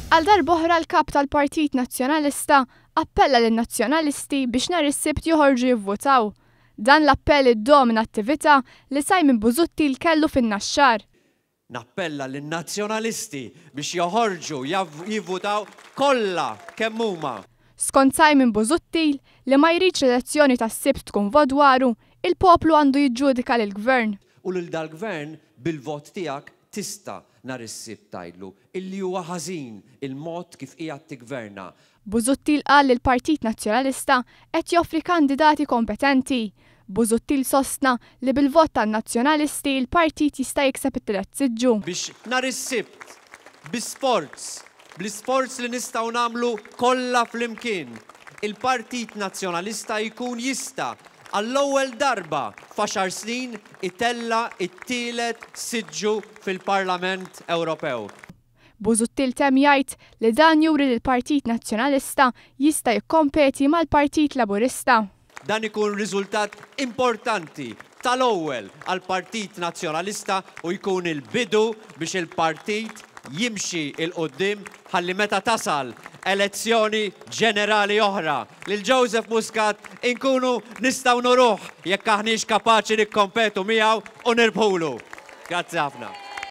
Għal darb'oħra l-Kap tal-Partit Nazzjonalista appella lin-Nazzjonalisti biex nhar is-Sibt joħorġu jivvutaw. Dan l-appell iddomina attività li Simon Busuttil kellu fin-Naxxar. Nappella lin-Nazzjonalisti biex joħorġu jivvutaw kollha kemm huma. Skont Simon Busuttil, li ma jridx l-elezzjoni tas-Sibt tkun vot dwaru, il-poplu għandu jiġġudika lill-Gvern. U lil dal-Gvern bil-vot tiegħek tista' nhar is-Sibt tgħidlu illi huwa ħażin il-mod kif qiegħed tiggverna. Busuttil qal li l-Partit Nazzjonalista qed joffri kandidati kompetenti. Busuttil sostna li bil-vot tan-Nazzjonalisti l-partit jista' jikseb it-tielet siġġu. Biex nhar is-Sibt, bi sforz, bl-isforz li nistgħu nagħmlu kollha flimkien, il-Partit Nazzjonalista jkun jista' għall-ewwel darba f'għaxar snin itella' t-tielet siġġu fil-Parlament Ewropew. Busuttil temm jgħid li dan juri li l-Partit Nazzjonalista jista' jikkompeti mal-Partit Laburista. Dan ikun riżultat importanti tal-ewwel għall-Partit Nazzjonalista u jkun il-bidu biex il-partit jimxi 'l quddiem ħalli meta tasal elezzjoni ġenerali oħra lil Joseph Muscat inkunu nistgħu nuruh jekk aħniex kapaċi nikkompetu miegħu u nirbħulu. Grazzi ħafna.